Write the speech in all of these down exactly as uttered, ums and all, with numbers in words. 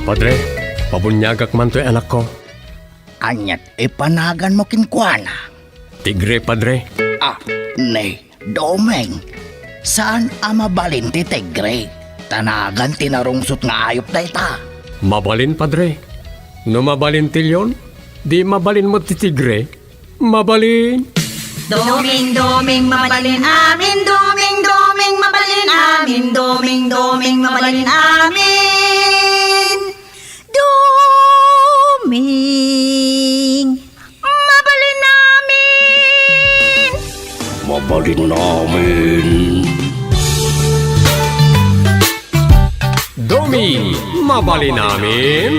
Padre, pabuniagak man toy anakko. Aniat ipanaganmo kenkuana? Tigre, Padre. Ah, ni Doming, saan a mabalin ti tigre? Ta nagan ti narungsot nga ayup dayta. Mabalin, Padre. No mabalin ti leon, di mabalin met ti tigre. Mabalin. Doming, doming, mabalin amin. Doming, doming, mabalin amin. Doming, doming, mabalin amin. Doming, mabalin amin. Mabalin amin. Doming, mabalin amin.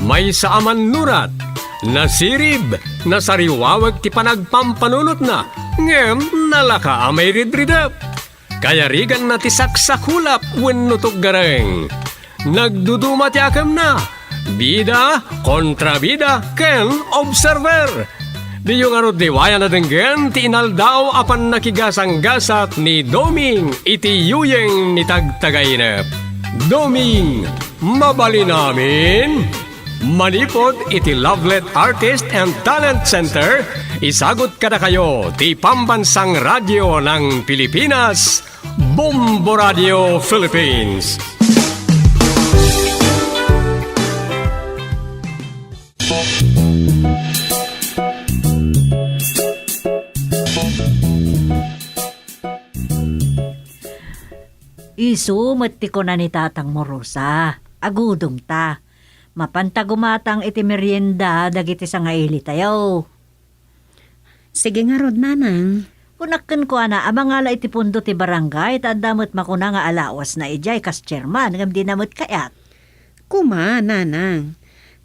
Maysa a mannurat, nasirib, nasariwawek ti panagpampanunotna, ngem nalaka a mairidridep. Kayariganna ti saksakulap wenno tuggareng. Nagduduma ti akemna, bida, kontrabida, ken observer. Diyo ngarud liwayan a denggen ti inaldaw a pannakigasanggasat ni Doming iti yuyeng ni Tagtagainep. Doming, mabalin amin? Manipud iti Lovelet Artist and Talent Center, isagut kadakayo ti Pambansang Radyo ng Pilipinas, Bombo Radio Philippines. Isu met ti kuna ni tatangmo, Rosa. Agudongta. Mapanta gumatang iti merienda dagiti sangailitayo. Sige ngarud, nanang. Kunak kenkuana a mangala iti pundo ti barangay ta adda met makuna nga alawasna idiay kas chairman ngem dina met kayat. Kuma, nanang.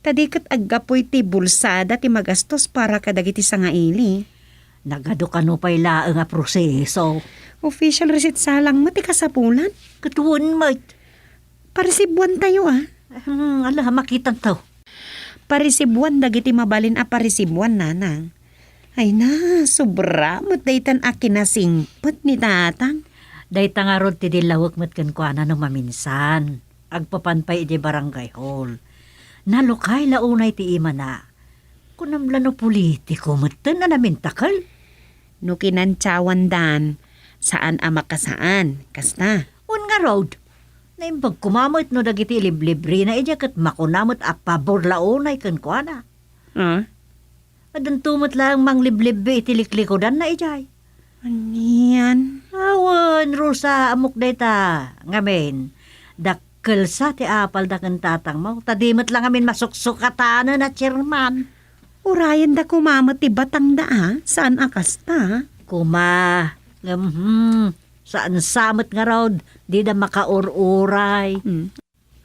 Ta di ket aggapuy ti bulsada ti magastos para kadagiti sangaili. Nagadu kano pay laeng a proseso. Official receipt sa lang met ti kasapulan. Ket wen met. Parisibuantayo, a. Hmm, ala, makitanto. Parisibuan dagiti mabalin a parisibuan, nanang. Ay na, sobra met daytan a kinasingpet ni tatang. Dayta ngarud ti dillawek met kenkuana no maminsan. Agpapan pay idiay barangay hall. Nalukay la unay ti imana. Kunam la no politiko metten a namintakel? No kinantiawandan, saan a makasaan, kasta. Wen ngarud, naimbag koma met no dagiti iliblibrina idiay ket makuna met a pabor la unay kenkuana. Ah? Addanto met laeng mangliblibbi iti liklikudanna idiay. Anian? Awan, Rosa, ammok dayta. Ngamin, dakkel sa ti apalda ken tatangmo, ta di met la ngamin masuksukatanen a chairman. Urayenda koma met ti batangda, a, saan a kasta. Kuma, ngem, hmm, saan sa met ngarud, dida makaur-uray. Hmm.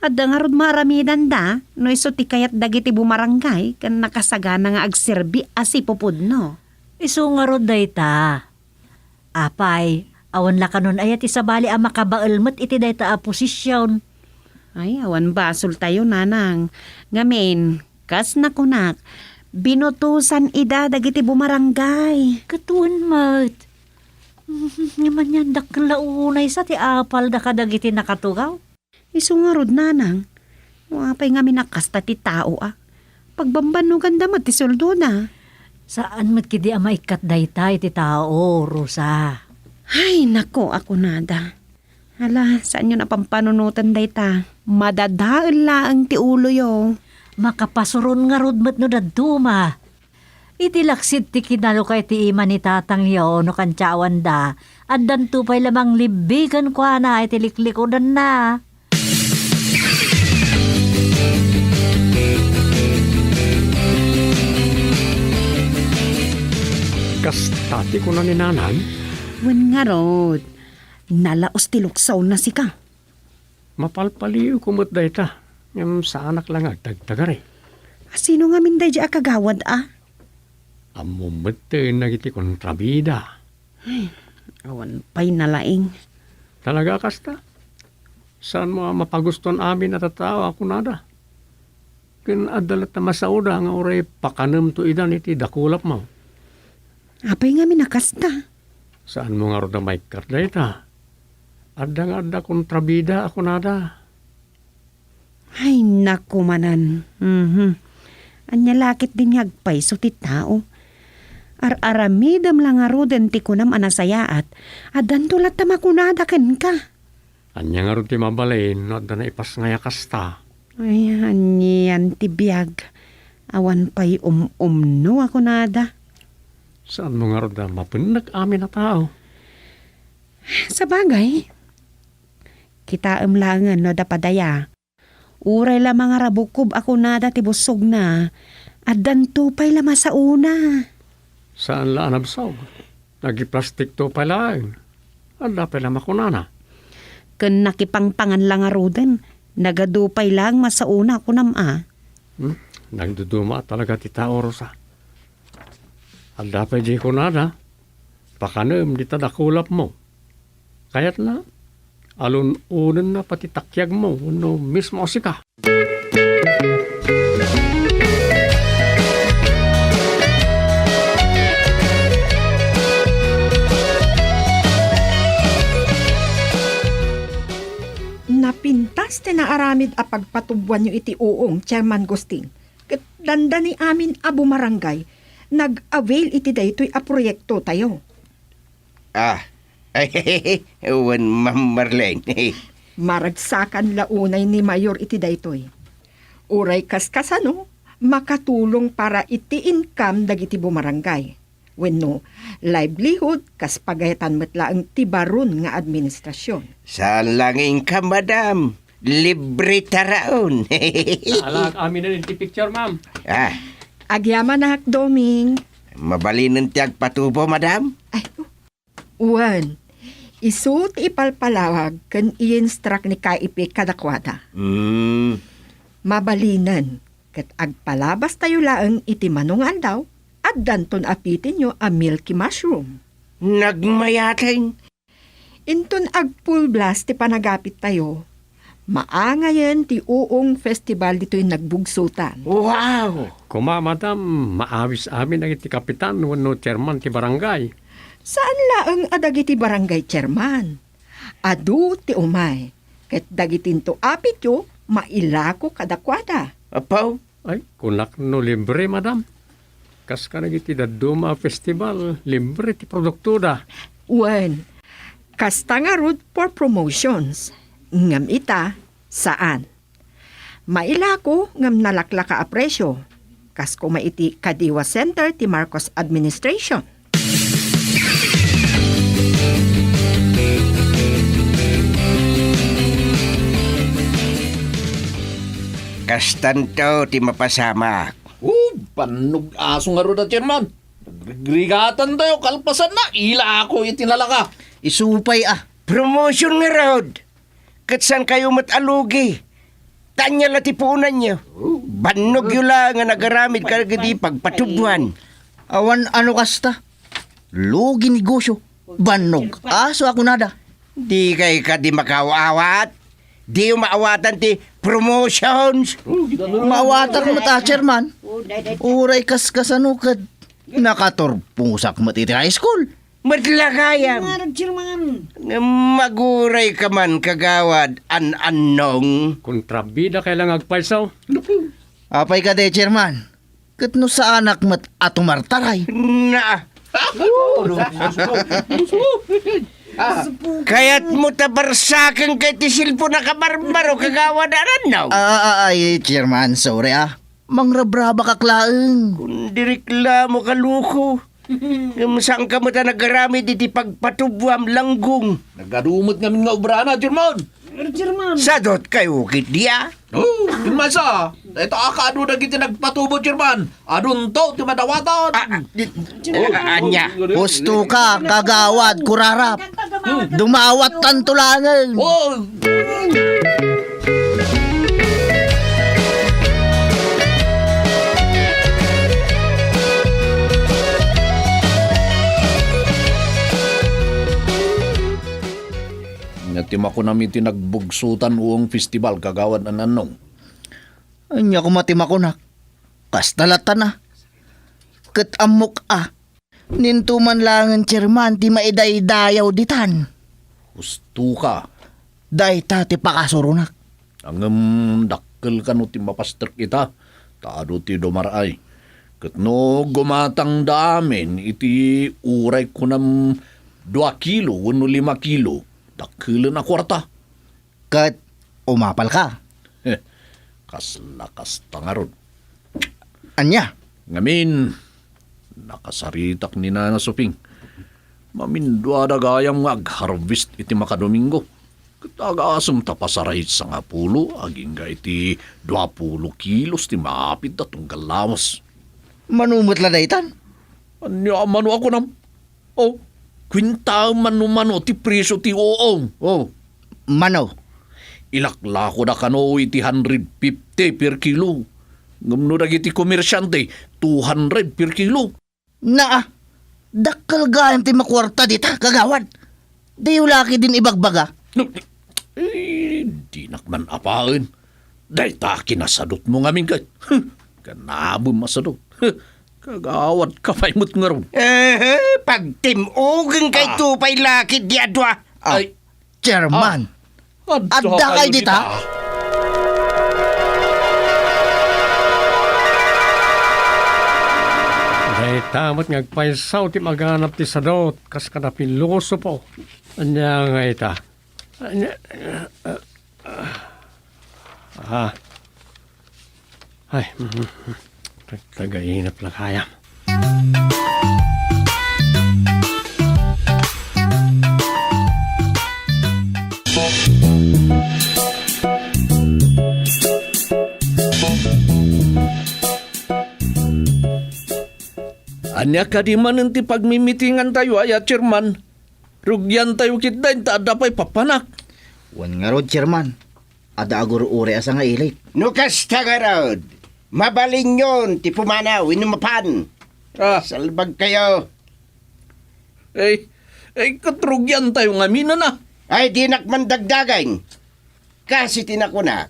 Adda ngarud maaramidanda no isu ti kayat dagiti bumarangay ken nakasagana nga agserbi a sipupudno. Isu ngarud dayta. Apay, awan la kanon aya ti sabali a makabael met iti dayta a posisyon? Ay, awan basoltayo, nanang. Ngamin, kas nakunak, binutosan ida dagiti bumarangay. Ket wen met. Ngem anian dakkel la unay sa ti apalda kadagiti nakatugaw? Isu ngarud, nanang, no apay ngamin a kasta ti tao a pagbambannoganda met ti sueldoda. Saan met ketdi a maikkat dayta iti tao, Rosa. Ay, nako, a kunada. Ala, saanyon a pampanunoten dayta. Madadael laeng ti uloyo. Makapasuron ngarud met no dadduma. Iti laksid ti kinalukay ti ima ni tatangyo no kantiawanda, addanto pay la manglibbi kenkuana iti liklikudanna. Kasta ti kuna ni nanang? Wen ngarud, nalaos ti luksawna sika. Mapalpaliwko met dayta, ngem saanak la nga agtagtagari. A, sino ngamin daydiay a kagawad a? Ammom metten dagiti kontrabida. Ay, awan pay nalaing. Talaga a kasta? Saanmo a mapaguston amin a tattao a kunada? Ken adda latta masaoda nga uray pakanemto idan iti dakulapmo. Apay ngamin a kasta? Saanmo ngarud a maikkat dayta? Adda nga adda kontrabida a kunada. Ay, naku manen. Mhm. Ania la ketdin nga agpayso ti tao? Ar-aramidem la ngaruden ti kunam a nasayaat, addanto latta makunada kenka. Ania ngarud ti mabalin no adda naipasngay a kasta? Ay, anian ti biag. Awan pay um-umno a kunada. Saanmo ngarud a mapennek amin a tao? Sabagay, kitaem laengen no adda padaya. Uray la mangarabukob a kunada ti bussogna, addanto pay la masaona. Saan la a nabsog. Nagiplastikto pay laeng. Adda pay la makunana. Ken nakipangpangan la ngaruden, nagadu pay laeng masaona, kunam a. Hmm? Nagduduma talaga ti tao, Rosa. Adda pay di kunana, pakanem dita dakulapmo. Kayatna, alun-onenna pay ti takiagmo wenno mismo a sika. Napintas ti naaramid a pagpatuboanyo iti uong, Chairman Gusting. Ket dandani amin a bumarangay nag-avail iti daytoy a proyektotayo. Ah, wen, Ma'am Marlene. Maragsakan la unay ni Mayor iti daytoy. Uray kaskasano, makatulong para iti income dagiti bumarangay. Wenno, livelihood kas pagayatan met laeng ti baron nga administrasyon. Saan la nga income, madam. Libre taraon. Alak, aminen iti picture, ma'am. Ah. Agyamanak, Doming. Mabalinen ti agpatubo, madam? Ay, oh. Wen, isu ti ipalpalawag ken i-instruct ni K I P kadakuada. Hmm. Mabalinen, ket agpalabastayo laeng iti mano nga aldaw, addanton apitenyo a milky mushroom. Nagmayateng. Inton ag-full blast ti panagapittayo, maangayen ti uong festival ditoy Nagbugsotan. Wow! Koma, madam, maawis amin dagiti kapitan wenno chairman ti barangay. Saan laeng a dagiti barangay chairman. Adu ti umay, ket dagitinto apityo, mailako kadakuada. Apaw, Ay, kunak no libre, madam. Kas kadagiti dadduma a festival, libre ti produktoda. Wen, kasta ngarud for promotions. Ngem ita, saan. Mailako ngem nalaklaka a presyo. Kas koma iti Kadiwa Center ti Marcos Administration. Kastanto ti mapasamak. Oh, bannog aso ngarud a, Chairman. Nagrigrigatan tayo, kalpasan na, ilako iti nalaka. Isu pay a. Promotion ngarud. Ket saan kayo met a lugi. Tanya la ti puonanyo. Bannogyo la nga nagaramid kadagiti pagpatuboan. Awan ano kasta. Lugi negosyo. Bannog aso a kunada. Di kay kadi makaawat. Di maawatan ti promotions. Maawatak met a, Chairman. Uray kaskasano ket nakaturposak met iti high school. Met la gayam. Nga, Chairman. Ngem aguray ka man, Kagawad An-annong. Kontrabida kay lang agpayso. Apay kadi, Chairman? Ket no saanak met a tumartaray. Na. Kayatmo ta barsaken kay ti cellphone a kabarbaro, Kagawad An-annong? Ah, ah, ay, Chairman, sorry, ah. Mangrabrabakak laeng. Kun di reklamo ka, loko. Ngem saanka met a nagaramid iti pagpatuboam, Langgong. Nagadu met ngamin nga obrana, Chairman. Pero, Chairman. Sadot kayo, ket dia? Oh, Chairman, sa. Dayta a kaadu dagiti nagpatubo, Chairman. Adunto ti madawatan. Ah, ah, di, ah, ania? Husto ka, Kagawad Kurarap. Dumawat tanto laengen. Oh. Ania ti makunam iti Nagbugsotan Uong Festival, Kagawad An-annong? Ania koma ti makunak? Kasta latta na. Ket ammok a, ninto man laengen, Chairman, ti maidaydayaw ditan. Husto ka. Dayta ti pakasuronak. Ngem, dak-, dakkel kano ti mapastek ita, ta adu ti dumar-ay. Ket no gumatangda amin iti uray kunam dua kilo wenno lima kilo, dakkelen a kuarta. Ket umapalka. Heh, kasla kasta ngarud. Ania? Ngamin, nakasaritak ni Nana Suping. Maminduada gayam nga agharvest iti makadomingo. Ket agasem ta pasarayit sangapulo agingga iti duapulo kilos ti maapidda tunggal lawas. Mano met la daytan? Ania a mano a kunam? Oh, kuentaem mano-mano ti presio ti uong. Oh. Mano? Ilaklakoda kano iti hundred fifty per kilo. Ngem no dagiti komersiante, two hundred per kilo. Naa, dakkel gayam ti makuarta dita, kagawad. Diyo la ketdin ibagbaga. Eh, dinak man apaen. Dayta kinasadutmo ngamin ket. Huh, kanabem a sadut. Huh, kagawad ka pay met ngarud. Eh, pagtim-ogen kay Ah. tupay lakit di adua. Ah, Ay. Chairman. Ah. Adda Adda kayo kayo dita? dita? Dayta met nga agpaysaw ti maganap ti sadut, kas kada pilosopo. Ania nga ita? Ania, ah. Ay, mhm. Tag-, tagainap lang kaya. Ania kadi manen ti pagmimitingantayo, aya, Chairman? Rugiantayo ketdin ta adda pay papanak. Wen ngarud, Chairman. Adda agur-uray a sangailik. No kasta ngarud, mabalinyon ti pumanaw wenno mapan. Ah. Salbag kayo. Ay, ay, ket rugiantayo ngamin, a. Ay, dinak man dagdagen. Kas iti nakunak,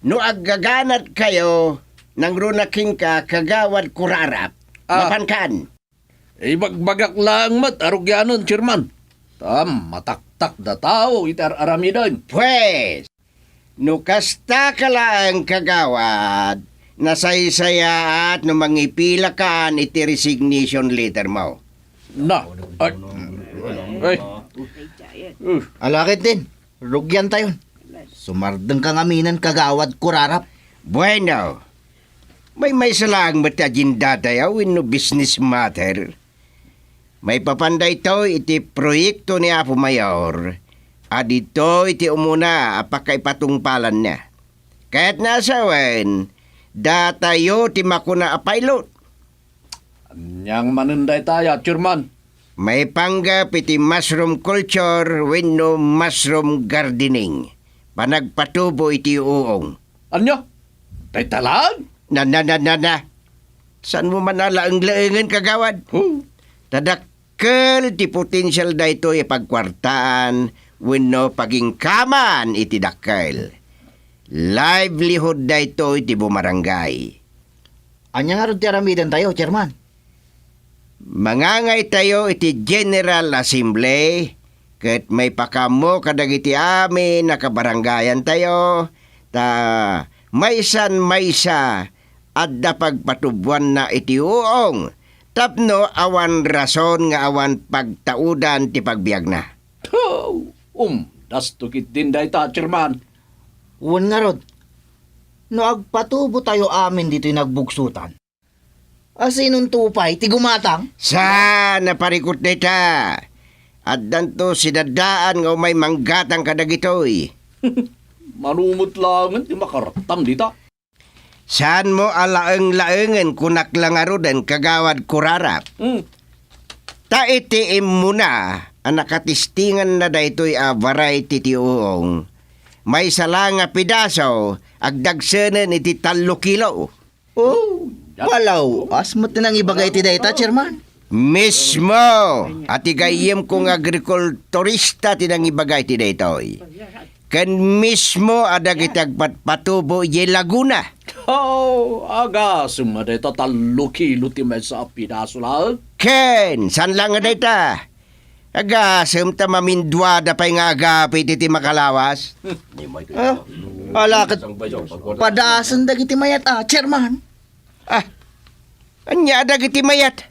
no aggaganat kayo, nangruna kenka, Kagawad Kurarap, Ah. mapankan. Ibagbagak laeng met a rugianen, Chairman. Ta mataktak da tao iti ar-aramiden. Pues, no kasta ka laeng, Kagawad, nasaysayaat no mangipilakan iti resignation letter mo. Na, ay, ay, uh, Alakit din, rugiantayon. Sumardeng ka ngamin, Kagawad Kurarap. Bueno, maymaysa laeng met ti agenda tayo wenno business matter. Maipapan daytoy iti proyekto ni Apo Mayor a ditoy ti umuna a pakaipatungpalanna. Kayatna a sawen, datayo ti makuna a pilot. Anian manen dayta, ya, Chairman? Maipanggep iti mushroom culture wenno mushroom gardening. Panagpatubo iti uong. Ania? Dayta laeng? Na, na, na, na, na. Saanmo man a laeng-laengen, Kagawad? Hmm. Ta dakkel ti potensial daytoy a pagkuartaan wenno pagingkaman iti dakkel. Livelihood daytoy ti bumarangay. Ania ngarud ti aramidentayo, Chairman? Mangangaytayo iti General Assembly ket maipakaammo kadagiti amin a kabarangayantayo ta maysan maysa adda pagpatubuanna iti uong tapno awan rason nga awan pagtaudan ti pagbiagna. Thaw! Umdasto ketdin dayta, Chairman. Wen ngarud, no agpatubotayo amin ditoy nagbugsotan, asinonto pay ti gumatang? Saan a parikut dayta? Addanto sidaddaan nga umay manggatang kadagitoy. Mano met laengen ti makarattam dita? Saanmo a laeng-laengen, kunak la ngaruden, Kagawad Kurarap. Hmm. Ta iti immuna a nakatistinganna daytoy a variety ti uong, maysa la nga pidaso, agdagsenen iti tallo kilo. Oh, palaw-as met ti nangibaga iti dayta, Chairman. Mismo a ti gayyemko nga agrikulturista ti nangibaga iti daytoy. Ken mismo a dagiti agpatpatubo idiay Laguna. Oh, agasem a dayta tallo kilo ti maysa a pidaso laeng. Ken, saan la nga dayta? Agasem ta maminduada pay nga agapit iti makalawas. Ah, ala ket padasen dagiti mayat a, Chairman. Ah, ania dagiti mayat?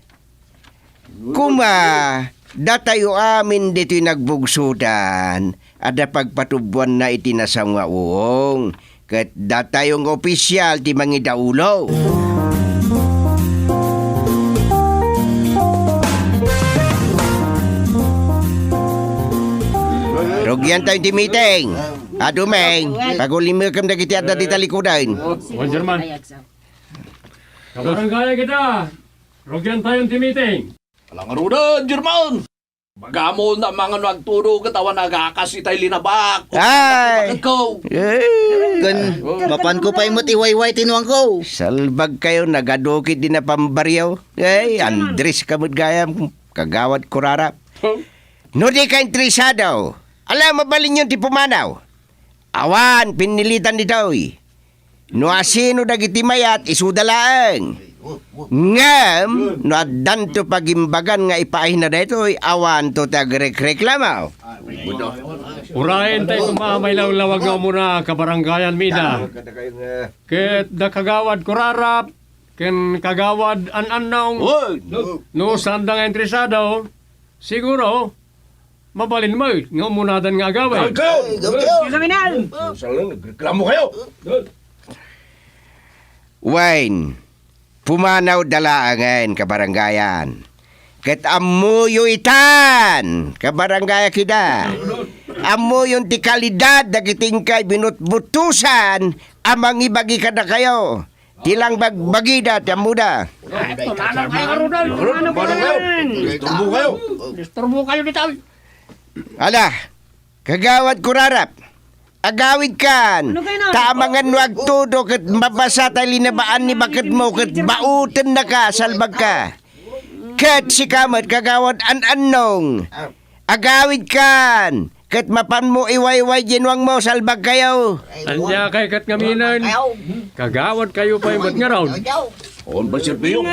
Kuma, datayo amin ditoy nagbugsotan, adda pagpatubboanna iti nasaom nga uong, ket datayo nga opisial ti mangidaulo. Rugiantayo ti meeting. Adu, Meng, pagulimekem dagiti adda ti talikudan. Wen, Chairman. Kabarangay kita, rugiantayon ti meeting. Ala ngaruden, Chairman! Bagamon a mangano agtudo ket awan agakas itay linabak. Ay! Baketko. Eh. Ken mapanko pay met iwayway ti nuangko. Salbagkayo, nagadukit di napambaryo. Ay, Andres ka met gayam, kagawad kurarap. Oh. No di ka interesado, ala, mabalinyon ti pumanaw. Awan pinnilitan ditoy. No asino dagiti mayat, isuda laeng. Ngem, no addanto pagimbagan nga ipaayna daytoy, awanto ti agrekreklamo. Urayen tayo koma mailawlawag nga umuna, kabarangayan mi da. Ket da Kagawad Kurarap, ken Kagawad An-annong. Oy! No sanda nga interesado, siguro, mabalin met nga umunadan nga agawid. Ay, kayo! Ay, kayo! Kayo, kayo! Saan lang, nagreklamo kayo? Wen, pumanaw da laengen, kabarangayan. Ket ammoyo itan, kabarangay a kida. Ammoyon ti kalidad dagiti inkay binutbutusan a mangibagi kadakayo. Ti lang bagbagida ti ammoda. Ay, pumanaw kayo, Rudolph. Pumanaw kayo. Disturbo kayo. Disturbo kayo ditoy. Ala, Kagawad Kurarap, agawidkan. Ano kayo na? Ta amangan no agtudo ket mabasa tay linabaan ni baketmo ket bautennaka, salbagka. Ket sika met, Kagawad An-annong, agawidkan, ket mapanmo iwayway diay nuangmo, salbagkayo. Ania kay ket ngaminen, kagawad kayo pay met ngarud. On ba, Sir Pio?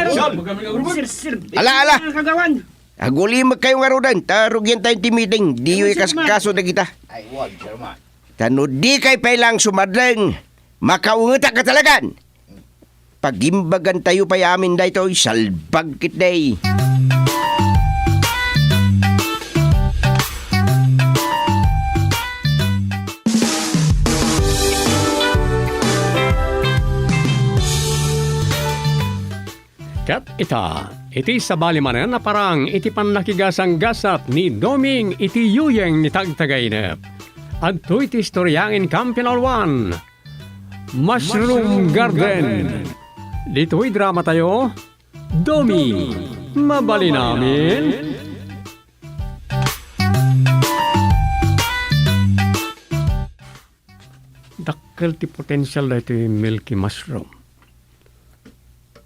Ala, ala. Kagawad. Agulimek kayo ngaruden, ta rugian tayo ti meeting. Diyo ikaskaso dagita. Ay, wag, Chairman. Ta no di kay pay lang sumadleng, makaungetak ka talagan. Pagimbagantayo pay amin daytoy, salbag ketdi. Ket ita, iti sabali manen a parang iti pannakigasanggasat ni Doming iti yuyeng ni Tagtagainep. Adtoy ti istoriang inkam pinalwan, Mushroom Garden. Ditoy dramatayo, Doming, mabalin amin. Dakkel ti potensial daytoy milky mushroom.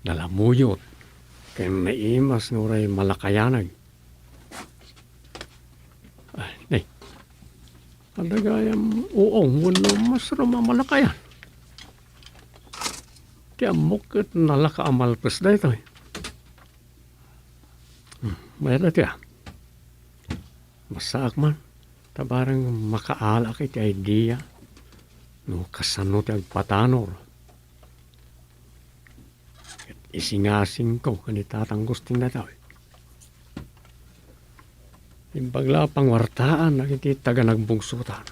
Nalamuyot ken naimas nga uray malakayanag. Ay, nay. Adda gayam uong wenno mushroom a malakayan. Ti ammok ket nalaka a malpes daytoy. Hmm, mayat daytoy, a. Masaak man, ta bareng makaalaak iti idea no kasano ti agpatanor. Ket isingasingko ken ni Tatang Gusting daytoy. Imbag la a pangwartaan dagiti taga nagbugsotan.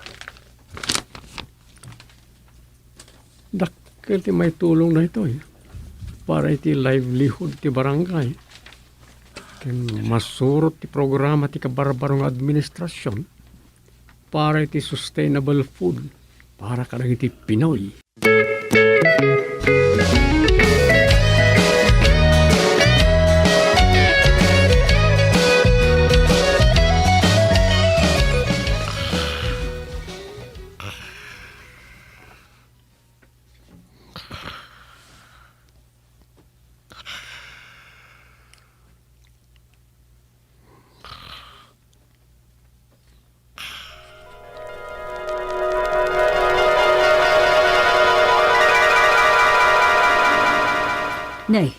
Dakkel ti maitulong daytoy para iti livelihood ti barangay. Ken masurot ti programa ti kabarbaro nga administrasyon para iti sustainable food para kadagiti Pinoy. Nay,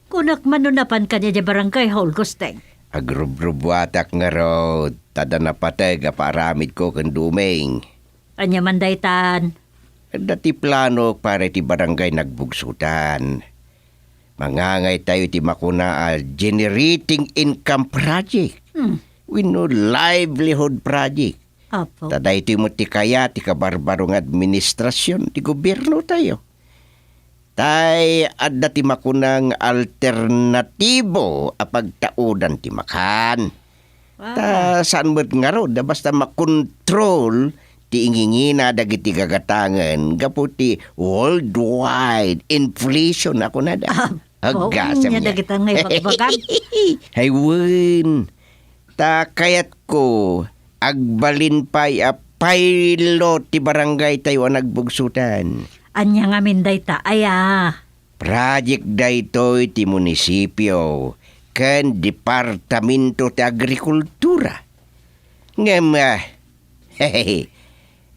kunak man no napan kaniay barangay hall, Gusting. Agrubrubuatak ngarud, ta adda napateg a paaramidko ken Duming. Ania man daytan? Adda ti planok para iti barangay Nagbugsutan. Mangangaytayo iti makuna a generating income project. Hmm. Wenno livelihood project. Apo. Ta daytoy met ti kayat ti kabarbaro nga administrasyon ti gobiernotayo. Tay adda ti makuna nga alternatibo a pagtaudan ti makan. Ah. Ta saan met ngarud a basta makontrol ti ingingina dagiti gagatangen gapu ti worldwide inflation a kunada. Ah, Aggasem nya dagita nga ibagbagam. Hay wen, ta kayatko agbalin pay a pilot ti barangaytayo a Nagbugsutan. Ania ngamin dayta, aya? Project daytoy ti munisipio ken Departamento ti Agrikultura. Ngem, ah,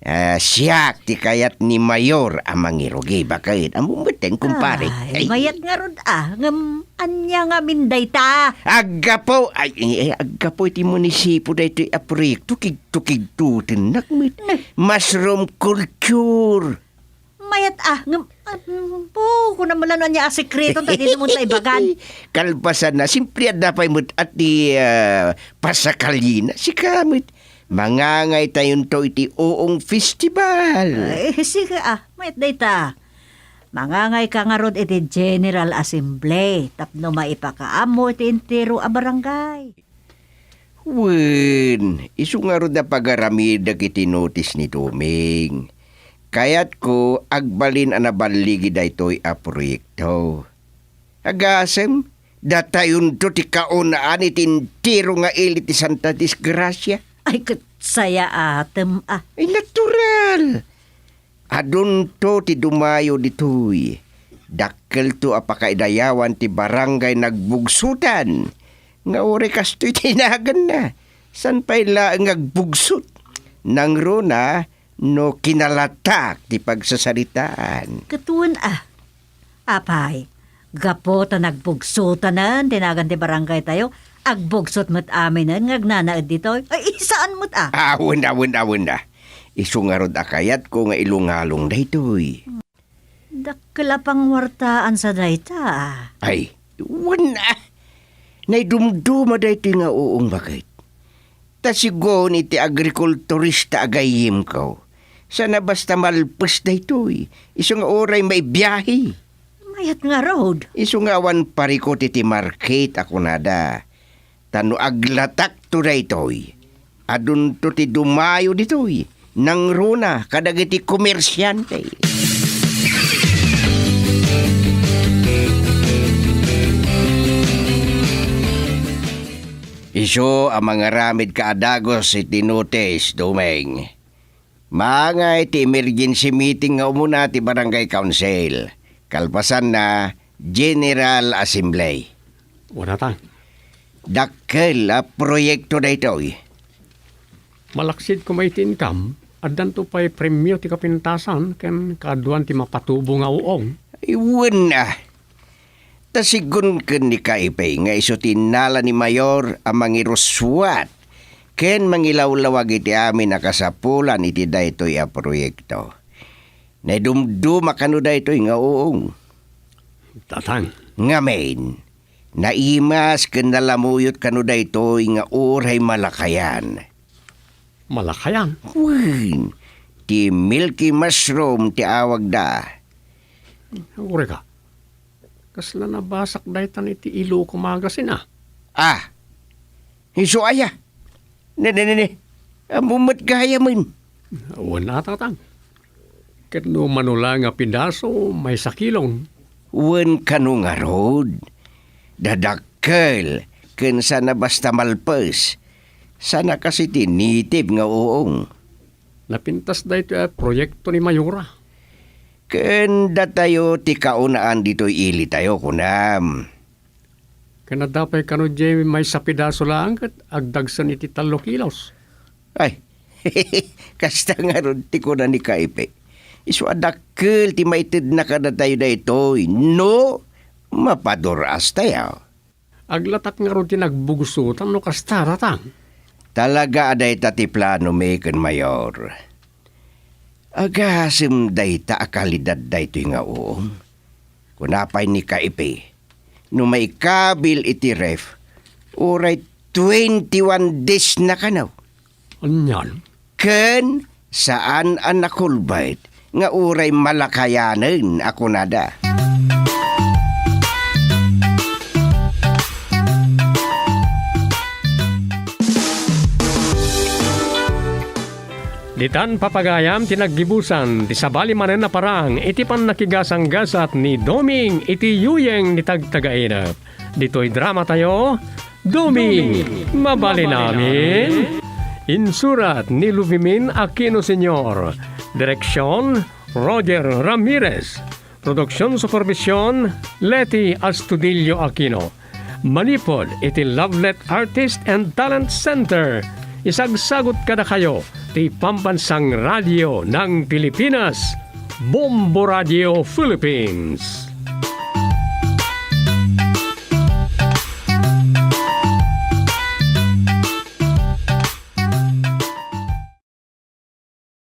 ah, siak ti kayat ni Mayor a mangirugi, baket. Ammom metten, kumpare. Ay, ay, mayat ngarud, ah. Ngem, ania ngamin dayta? Aggapu, ay, eh, eh, aggapu iti munisipio daytoy a proyekto, kigtukigtutennak met. Ne. Mushroom culture. Mayat, ah, ngem, ah, mm, po, kunam la no ania a sekreto, ta dimo ta ibagan. Kalpasanna, simple adda pay met a ti, ah, pasakalyena. Sika met, mangangaytayonto iti Uong Festival. Ay, sige, ah, mayat dayta. Mangangayka ngarud iti General Assembly tapno maipakaammo iti entero a barangay. Wen, isu ngarud a pagaramidek iti notis ni Duming. Kayatko agbalin a naballigi daytoy a proyekto. Agasem, datayonto ti kaunaan iti entero nga ili ti Santa Disgracia. Ay, ket sayaatem, ah. Ay, natural. Adunto ti dumayo ditoy. Dakkelto a pakaidayawan ti Barangay Nagbugsutan. Nga uray kastoy ti naganna. Saan pay laeng nga agbugsot? Nangruna no kinalatak ti pagsasaritaan. Ket wen, ah. Apay, gapu ta nagbugsutanen ti nagan ti barangaytayo, agbugsot met aminen nga agnanaed ditoy. Ay, saan met, ah. Awen, awen, awen, ah. Isu ngarud a kayatko nga ilungalong daytoy. Dakkel a pangwartaan sa dayta, ah. Ay, wen, ah. Naidumduma daytoy nga uong, baket. Ta sigun iti agrikulturista a gayyemko, saan a basta malpes daytoy, isu nga uray maibiahe. Mayat ngarud. Isu nga awan parikut iti market a kunada. Ta no aglatakto daytoy, adunto ti dumayo ditoy, nangruna kadagiti komersiante. Isu a mangaramidka a dagus iti notis, Duming. Maangay ti emergency meeting nga umuna ti Barangay Council. Kalpasanna, General Assembly. Wen, Tatang. Dakkel a proyekto daytoy. Malaksid koma iti income, addanto pay premio ti kapintasan ken kaaduan ti mapatubo nga uong. Ay, wen, ah. Ta sigun ken ni Kaipe nga isu ti innala ni Mayor a mangirussuat ken mangilawlawag iti amin a kasapulan iti daytoy a proyekto. Naidumduma kano daytoy nga uong. Tatang. Ngamin, naimas ken nalamuyot kano daytoy nga uray malakayan. Malakayan? Wen, ti milky mushroom ti awagda. Uray ka. Kasla nabasak daytan iti Ilocos Magazine, ah. Ah, isu aya? Ne, ne, ne, ne. Ammom met gayamen. Wen, a, Tatang. Ket no mano la nga pidaso, maysa kilon. Wen kano ngarud, dadakkel, ken saan a basta malpes. Saan a kas iti native nga uong. Napintas daytoy a proyekto ni Mayora. Ken datayo ti kaunaan ditoy ilitayo, kunam. Ken adda pay kano diay maysa pidaso laeng ket agdagsen iti tallo kilos. Ay, kasta ngarud ti kuna ni Kaipe. Isu a dakkel ti maitedna kadatayo daytoy no mapadur-astayo. Aglatak ngarud ti nagbugsotan no kasta, Tatang. Talaga a dayta ti planomi ken Mayor. Agasem dayta a kalidad daytoy nga uong. Kuna pay ni Kaipi, no maikabil iti ref, uray twenty-one days na kano. Anian? Ken saan a nakulbet nga uray malakayanen a kunada. Ditan papagayam ti naggibusan ti sabali manen a parang iti pannakigasanggasat ni Doming iti yuyeng ni Tagtagainep. Ditoy dramatayo, Doming, mabalin amin. Insurat ni Luvimin Aquino Senior. Direksyon, Roger Ramirez. Produksion supervision, Leti Astudillo Aquino. Manipud iti Lovelet Artist and Talent Center, isagsagut kadakayo ti Pambansang Radio ng Pilipinas, Bombo Radio Philippines.